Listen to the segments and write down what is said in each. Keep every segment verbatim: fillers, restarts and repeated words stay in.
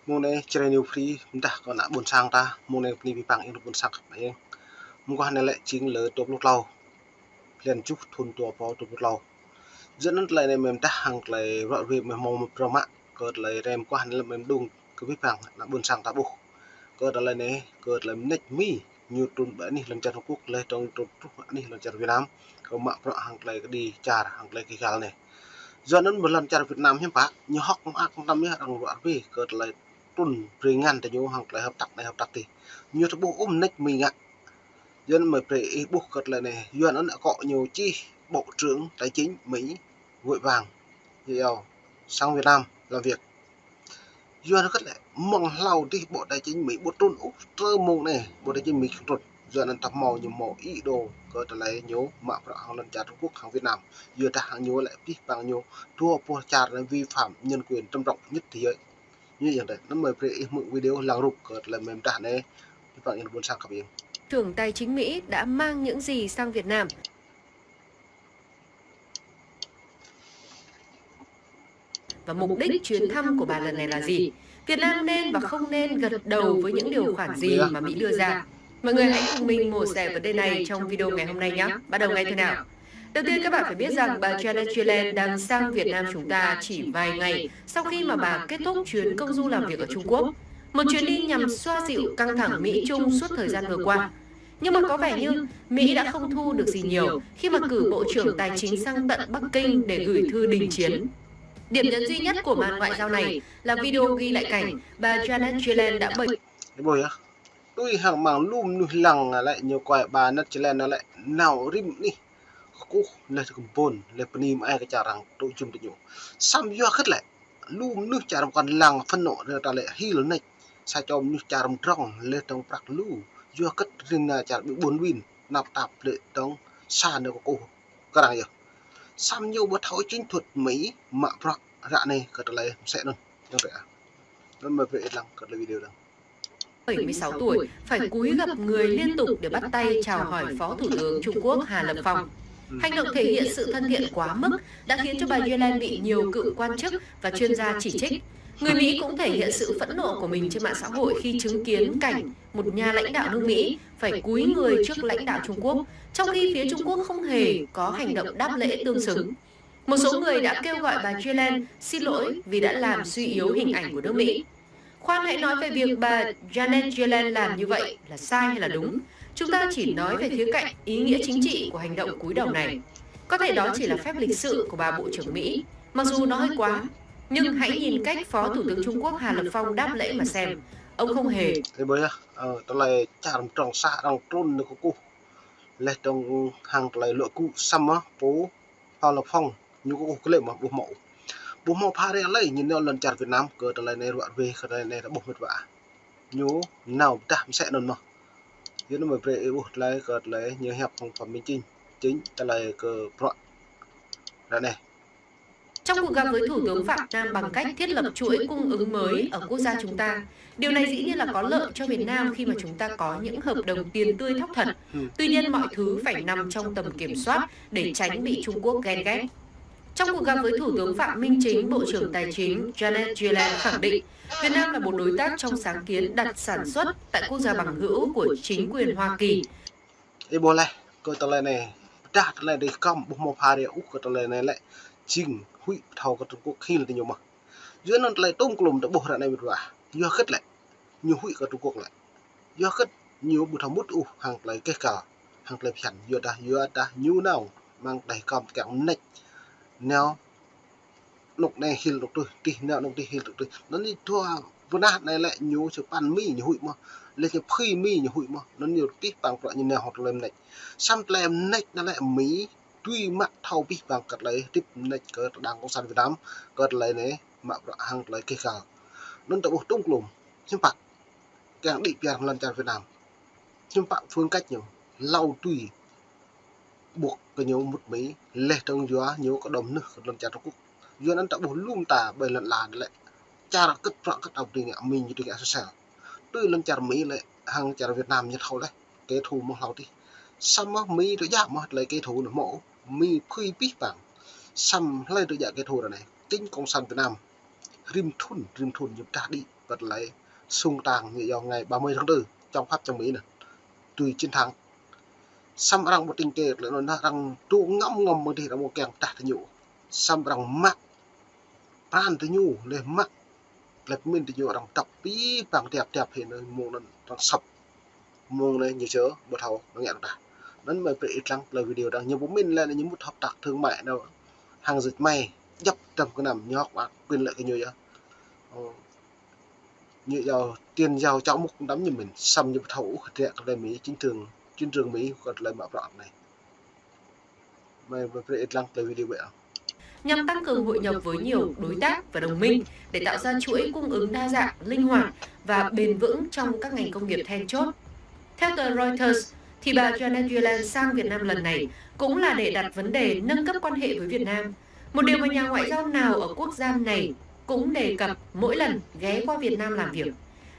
Mông anai Jrai New Free mơdah kơ ană ƀôn sang ta, mông anai bơni abih bang ih ƀôn sang khăp ih. Mơguah anai lĕ jing lơ dua pluh klâo, blan tơjuh thun dua rơbâo dua pluh klâo. Yua anŭn tơlơi anai mơ̆ mơdah hăng tơlơi ruă ruê mơ̆ hmâo mơ̆ prơmă, kơ tơlơi rem kuah anai lĕ mơ̆ mơđung kơ abih bang ană ƀôn sang ta ƀuh. Kơ tơlơi anai, kơ tơlơi mơneč Mi ñu trŭn ƀơi anih lŏn čar Trung Quốc, laih dơ̆ng trŭn truh anih lŏn čar Việt Nam, kơ mă bruă hăng tơlơi kơđi čar hăng tơlơi kơgal anai. Yua anŭn mơ̆ lŏn čar Việt Nam hiư̆m pă, ñu hơ̆k mơak tơm yơh arăng ruă ruê kơ tơlơi trŭn brơi ngăn tơ ñu hăng tơlơi hợp tác anai hợp tác adih. Ñu tơƀuh ƀu mơneč Mi ngă. Yua anŭn mơ̆ brơi ih ƀuh kơ tơlơi anai, yua anŭn akŏ ñu čih Bộ trưởng Tài chính Mỹ vội vàng, yua sang Việt Nam làm việc. Yua anŭn kơ̆t lĕ, mơ̆ng hlâo adih Bộ Tài chính Mi ƀu trŭn ôh, truh mông anai Bộ Tài chính Mi trŭn. Yua anŭn ta hmâo ñu hmâo ý đồ kơ tơlơi ñu mă bruă hăng lŏn čar Trung Quốc hăng Việt Nam. Yua dah hăng ñu lĕ abih bang ñu dua pluh čar anai vi phạm nhân quyền trầm trọng nhất thế giới. Ñu yơh anŭn mơ̆ brơi ih hmư̆ video lăng rup kơ tơlơi mơ̆ mơdah anai, abih bang ih ƀôn sang khăp ih. Trưởng tài chính Mỹ đã mang những gì sang Việt Nam? Và mục đích chuyến thăm của bà lần này là gì? Việt Nam nên và không nên gật đầu với những điều khoản gì mà Mỹ đưa ra? Mọi người hãy cùng mình mổ xẻ vấn đề này trong video ngày hôm nay nhé. Bắt đầu ngay thôi nào. Đầu tiên, các bạn phải biết rằng bà Janet Yellen đang sang Việt Nam chúng ta chỉ vài ngày sau khi mà bà kết thúc chuyến công du làm việc ở Trung Quốc. Một chuyến đi nhằm xoa dịu căng thẳng Mỹ-Trung suốt thời gian vừa qua. Nhưng mà có vẻ như Mỹ đã không thu được gì nhiều khi mà cử Bộ trưởng Tài chính sang tận Bắc Kinh để gửi thư đình chiến. Điểm nhấn duy nhất của màn ngoại giao này là video ghi lại cảnh bà Janet Yellen đã bày Ih ƀuh yơh. Tui hăng mơ̆ng lu mơnuih lăng lĕ ñu kơi bà Janet Yellen lĕ nao rĭm anih kơkuh laih kơ ƀôn, laih bơni mơai kơ čar arăng tŭ jum tơ ñu. Samơ̆ yua hơget lĕ, lu mơnuih čar arăng kăn lăng phẫn nộ rơ ta lĕ hil mơneč. Sa čô mơnuih čar arăng drŏng laih dơ̆ng prăk lu. Yua hơget rin anai čar ƀu ƀun win, tơnap tap laih dơ̆ng sa anai kơkuh kơ arăng yơh. Samơ̆ ñu ƀu thâo chiến thuật Mi mă bruă ră anai kơ tơlơi mơsĕ anŭn. Yơh ră. Anŭn mơ̆ brơi ih lăng kơ tơlơi video dơ̆ng. Bảy mươi sáu tuổi, phải cúi gập người liên tục để bắt tay chào hỏi Phó Thủ tướng Trung Quốc Hà Lập Phong. Hành động thể hiện sự thân thiện quá mức đã khiến cho bà Yellen bị nhiều cựu quan chức và chuyên gia chỉ trích. Người Mỹ cũng thể hiện sự phẫn nộ của mình trên mạng xã hội khi chứng kiến cảnh một nhà lãnh đạo nước Mỹ phải cúi người trước lãnh đạo Trung Quốc, trong khi phía Trung Quốc không hề có hành động đáp lễ tương xứng. Một số người đã kêu gọi bà Yellen xin lỗi vì đã làm suy yếu hình ảnh của nước Mỹ. Khoan hãy nói về việc bà Janet Yellen làm như vậy là sai hay là đúng. Chúng ta chỉ nói về khía cạnh ý nghĩa chính trị của hành động cúi đầu này. Có thể đó chỉ là phép lịch sự của bà Bộ trưởng Mỹ, mặc dù nó hơi quá. Nhưng hãy nhìn cách Phó Thủ tướng Trung Quốc Hà Lập Phong đáp lễ mà xem. Ông không hề Ih ƀuh yơh, ơ, tơlơi čar arăng drŏng sa arăng trŭn anai kơkuh. Laih dơ̆ng hăng tơlơi luă gŭ samơ̆ pô Hà Lập Phong ñu kơkuh glaĭ mơ̆ ƀu hmâo. Ƀu hmâo pha rai lơi ñu nao lŏn čar Việt Nam kơ tơlơi anai ruă ruê kơ tơlơi anai ta ƀuh mĕt wa. Ñu nao pơdah mơsĕ anŭn mơ̆. Yua anŭn mơ̆ brơi ih ƀuh tơlơi kơ tơlơi ñu hiăp hăng Phạm Minh Chính, chính tơlơi kơ bruă ră anai. Trong cuộc gặp với Thủ tướng Phạm Nam bằng cách thiết lập chuỗi cung ứng mới ở quốc gia chúng ta, điều này dĩ nhiên là có lợi cho Việt Nam khi mà chúng ta có những hợp đồng tiền tươi thóc thật. Tuy nhiên, mọi thứ phải nằm trong tầm kiểm soát để tránh bị Trung Quốc ghen ghét. Trong cuộc gặp với Thủ tướng Phạm Minh Chính, Bộ trưởng Tài chính Janet Yellen khẳng định Việt Nam là một đối tác trong sáng kiến đặt sản xuất tại quốc gia bằng hữu của chính quyền Hoa Kỳ. Ih ƀuh laih, kơ tơlơi anai, pơdah tơlơi rai kăm ƀuh hmâo pha rai ôh kơ tơlơi anai lĕ, jing huĭ pơthâo kơ Trung Quốc hil tơ ñu mơ̆. Yua anŭn tơlơi tôm klum ta ƀuh ră anai mĕt wa. Yua hơget lĕ, ñu huĭ kơ Trung Quốc lĕ. Yua hơget ñu ƀu thâo mŭt ôh hăng tơlơi kơgal, hăng tơlơi phiăn, yua dah, yua dah ñu nao mơ̆ng tơlơi kăm kiăng mơneč. Nao anŭk anai hil anŭk tui, tih nao anŭk tih hil anŭk tui. Anŭn ñu dua pơnah anai lĕ ñu čơpăn Mi ñu huĭ mơ̆. Laih ñu phưi Mi ñu huĭ mơ̆. Anŭn ñu tih păng bruă ñu nao hăng tơlơi mơneč. Samơ̆ tơlơi mơneč anai lĕ Mi tui mă thâo abih bang kơ tơlơi hơdip mơneč kơ tơdang Cộng sản Việt Nam, kơ tơlơi anai mă bruă hăng tơlơi kơgal. Anŭn ta ƀuh tôm klum, hiư̆m pă kiăng đĭ pioh lŏn čar Việt Nam. Hiư̆m pă phương cách ñu, hlâo tui ƀuh kơ ñu mŭt Mi, laih dơ̆ng yua ñu kơ đom nưh kơ lŏn čar Trung Quốc. Yua anŭn ta ƀuh lŏm ta ƀơi lŏn ala anai lĕ, čar kơ̆t bruă kơ̆t ăp tui ngă Mi ñu tui ngă sơsel. Tui lŏn čar Mi lĕ, hăng čar Việt Nam ñu thâo laih, kẻ thù mơ̆ng hlâo tih. Samơ̆ Mi tơjă mơ̆ tơlơi kẻ thù anŭn hmâo, Mi phưi abih bang. Samơ̆ hlơi tơjă kẻ thù ră anai, chính Cộng sản Việt Nam. Rĭm thun, rĭm thun ñu pơdah đĭ Kơ tơlơi sung tang ñu yua ngày ba mươi tháng tư, chống Pháp chống Mỹ anŭn. Tui chiến thắng. Samơ̆ arăng ƀu tĭng kơ tơlơi anŭn, arăng tŭ ngăm ngăm mơ̆ng tih arăng ƀu kiăng pơdah tơ ñu. Samơ̆ arăng mă pran tơ ñu, laih mă tơlơi pơmĭn tơ ñu, arăng dŏ pĭ păng tiap tiap hĭ anŭn mơ̆ng anŭn arăng săp. Mơ̆ng anai ñu čơ ƀu thâo ngă tah. Anŭn mơ̆ brơi ih lăng tơlơi video dơ̆ng, ñu pơmĭn lĕ ñu mŭt hợp tác thương mại anŭn hăng dệt may, djŏp tơm kơnăm ñu hŏk mă quyền lợi kơ ñu yơh. Ơ, ñu yua tiền giàu cháo múc tăm ñu mĭn, samơ̆ ñu ƀu thâo ôh hơdră kơ tơlơi Mỹ, chính trường, chiến trường Mỹ kơ tơlơi mă bruă anai. Mơ̆ brơi ih lăng tơlơi video ƀĕ. Nhằm tăng cường hội nhập với nhiều đối tác và đồng minh để tạo ra chuỗi cung ứng đa dạng, linh hoạt và bền vững trong các ngành công nghiệp then chốt. Theo tờ Reuters, thì bà Janet Yellen sang Việt Nam lần này cũng là để đặt vấn đề nâng cấp quan hệ với Việt Nam, một điều mà nhà ngoại giao nào ở quốc gia này cũng đề cập mỗi lần ghé qua Việt Nam làm việc.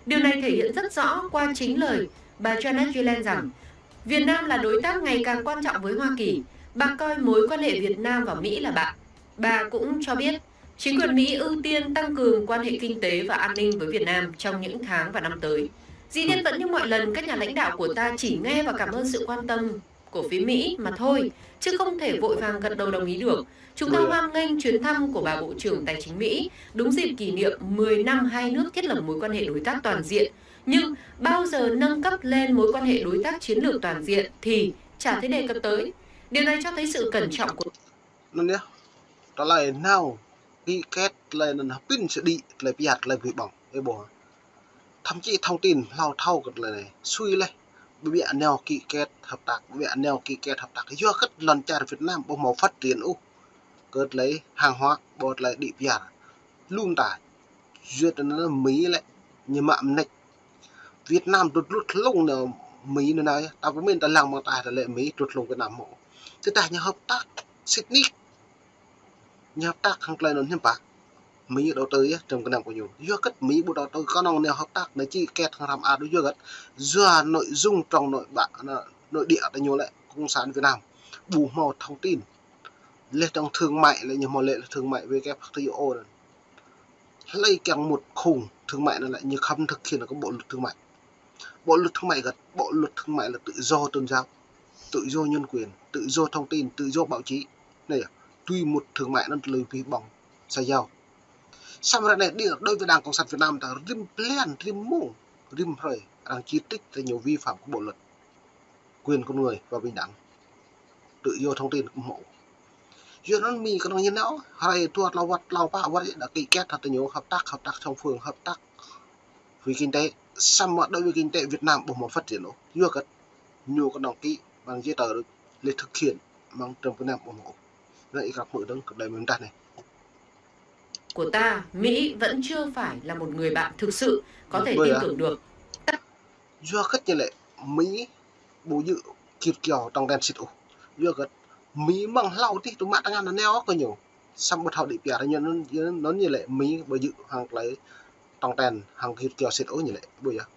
Điều này thể hiện rất rõ qua chính lời bà Janet Yellen rằng Việt Nam là đối tác ngày càng quan trọng với Hoa Kỳ. Bà coi mối quan hệ Việt Nam và Mỹ là bạn. Bà cũng cho biết, chính quyền Mỹ ưu tiên tăng cường quan hệ kinh tế và an ninh với Việt Nam trong những tháng và năm tới. Dĩ nhiên, vẫn như mọi lần, các nhà lãnh đạo của ta chỉ nghe và cảm ơn sự quan tâm của phía Mỹ mà thôi, chứ không thể vội vàng gật đầu đồng ý được. Chúng ta hoan nghênh chuyến thăm của bà Bộ trưởng Tài chính Mỹ đúng dịp kỷ niệm mười năm hai nước thiết lập mối quan hệ đối tác toàn diện. Nhưng bao giờ nâng cấp lên mối quan hệ đối tác chiến lược toàn diện thì chả thấy đề cập tới. Điều này cho thấy sự cẩn trọng của Anŭn yơh, tơlơi nao ký kết tơlơi anŭn hơpĭn sơđĭ tơlơi pơyơr tơlơi ƀuh ƀơ̆ng, ih ƀuh. Thậm chí thông tin hlâo thâo kơ tơlơi anai, sui laih, ƀu ƀiă nao ký kết hợp tác, ƀu ƀiă nao ký kết hợp tác. Yua kơ lŏn čar Việt Nam ƀu hmâo phát triển ôh kơ tơlơi hàng hóa, ƀu tơlơi đĭ pơyơr. Lŏm ta, yua anŭn Mỹ lĕ, ñu mă mơneč. Việt Nam tŭ tlut hlung anŭn Mỹ anŭn anai, ta pơmĭn ta lăng mơ̆ng ta lĕ Mỹ tŭ hlung Việt Nam mơ̆. Tơdah ñu hợp tác sĭt nik, ñu hợp tác hăng tơlơi anŭn hiư̆m pă. Mỹ đầu tư yơh, tơm kơnăm kơ ñu. Yua kơ Mỹ ƀu đầu tư kơnơ̆ng anai hợp tác anai ký kết hăng hrăm ăt yua kơ yua nội dung trong nội bạ, nội địa ta ñu lĕ Cộng sản Việt Nam ƀu hmâo thông tin. Laih trong thương mại lĕ ñu hmâo lĕ thương mại W T O anŭn. Hlơi kiăng mŭt khung thương mại anŭn lĕ ñu khăm thực hiện kơ bộ luật thương mại. Bộ luật thương mại gơ̆t, bộ luật thương mại là tự do tôn giáo, tự do nhân quyền, tự do thông tin, tự do báo chí. Anai yơh, tui mŭt thương mại anŭn tơlơi ƀuh ƀơ̆ng sa jao. Samơ̆ ră anai đi đối với Đảng Cộng sản Việt Nam ta rĭm blan, rĭm mông, rĭm hrơi, arăng chỉ trích ta ñu vi phạm kơ bộ luật quyền con người và bình đẳng, tự do thông tin kơ hmâo. Yua anŭn Mỹ kơnơ̆ng ñu nao, hrơi dua tlâo wơ̆t, tlâo pă wơ̆t đã ký kết hăng ta ñu hợp tác, hợp tác song phương, hợp tác về kinh tế, samơ̆ đối với kinh tế Việt Nam ƀu hmâo phát triển ôh. Yua kơ ñu kơnơ̆ng ký bằng giấy tờ được, laih thực hiện mơ̆ng tơm kơnăm ƀu hmâo ôh. Anai ih krăp hmư̆ dơ̆ng kơ tơlơi mơ̆ng tah anai. Của ta, Mỹ vẫn chưa phải là một người bạn thực sự có thể tin tưởng được. Yua kơ ñu lĕ Mỹ ƀu djơ̆ kit kio tong ten sĭt ôh. Yua kơ Mỹ mơ̆ng hlâo tih tŭ mă tơngan anŭn nao kơ ñu. Samơ̆ ƀu thâo đĭ pơyơr ñu anŭn, anŭn ñu lĕ Mỹ ƀu djơ̆ hăng tơlơi tong ten hăng kit kio sĭt ôh ñu lĕ. Ƀu yơh.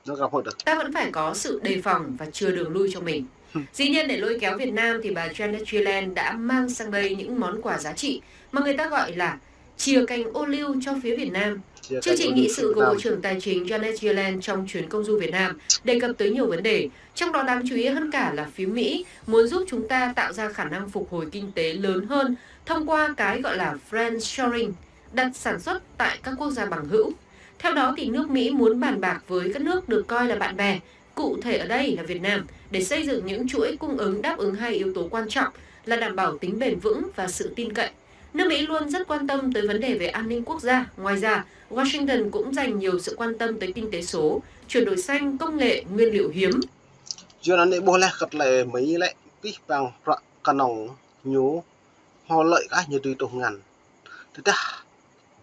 Anŭn krăp hmư̆ dơ̆ng. Ta vẫn phải có sự đề phòng và chừa đường lui cho mình. Dĩ nhiên, để lôi kéo Việt Nam thì bà Janet Yellen đã mang sang đây những món quà giá trị mà người ta gọi là chìa cành ô liu cho phía Việt Nam. Chương trình nghị sự của Bộ trưởng Tài chính Janet Yellen trong chuyến công du Việt Nam đề cập tới nhiều vấn đề, trong đó đáng chú ý hơn cả là phía Mỹ muốn giúp chúng ta tạo ra khả năng phục hồi kinh tế lớn hơn thông qua cái gọi là friendshoring, đặt sản xuất tại các quốc gia bằng hữu. Theo đó thì nước Mỹ muốn bàn bạc với các nước được coi là bạn bè, cụ thể ở đây là Việt Nam, để xây dựng những chuỗi cung ứng đáp ứng hai yếu tố quan trọng là đảm bảo tính bền vững và sự tin cậy. Nước Mỹ luôn rất quan tâm tới vấn đề về an ninh quốc gia. Ngoài ra, Washington cũng dành nhiều sự quan tâm tới kinh tế số, chuyển đổi xanh, công nghệ, nguyên liệu hiếm. Yua anŭn anai ƀuh laih kơ tơlơi Mỹ lĕ pĭ păng bruă kơnơ̆ng ñu hmâo lợi kah ñu tui tuh ngăn. Tơdah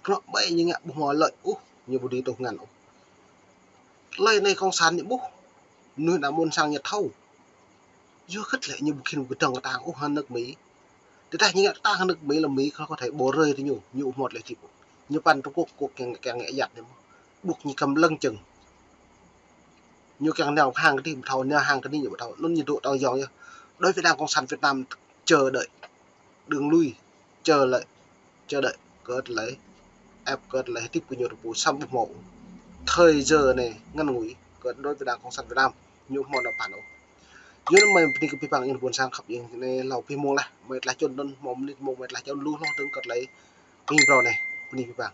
bruă ƀai ñu ngă ƀu hmâo lợi ôh, ñu ƀu dưi tuh ngăn ôh. Tơlơi anai cộng sản ñu ƀuh, mơnuih ană ƀôn sang ñu thâo. Yua kơ lĕ ñu ƀu khĭn kơdơ̆ng kơtang ôh hăng nước Mỹ. Tơdah ñu ngă kơtang hăng nước Mỹ lĕ Mỹ có thể bỏ rơi tơ ñu, ñu ƀu hmâo tơlơi hơdip ôh. Ñu păn Trung Quốc, Quốc kiăng, kiăng ngă jăt ñu mơ̆. Ƀuh ñu kăm lăng čơ̆ng. Ñu kiăng nao hăng kơ tih ƀu thâo, nao hăng kơ tih ñu ƀu thâo. Anŭn ñu dŏ tong yong yơh. Đối với Đảng Cộng sản Việt Nam, chờ đợi đường lui, chờ đợi, chờ đợi kơ tơlơi, ĕp kơ tơlơi hơdip kơ ñu tơpul samơ̆ ƀu hmâo. thời giờ anai ngăn ngủi kơ đối với Đảng Cộng sản Việt Nam, ñu hmâo nao păn ôh. Yua anŭn mơi bơni kơ abih bang ƀing ƀôn sang khăp ƀing anai, hlâo abih mông laih, mơi tơlơi čun anŭn hmâo mơnit mông, mơi tơlơi čun lu hloh dơ̆ng kơ tơlơi ƀing phrâo anai. Bơni abih bang.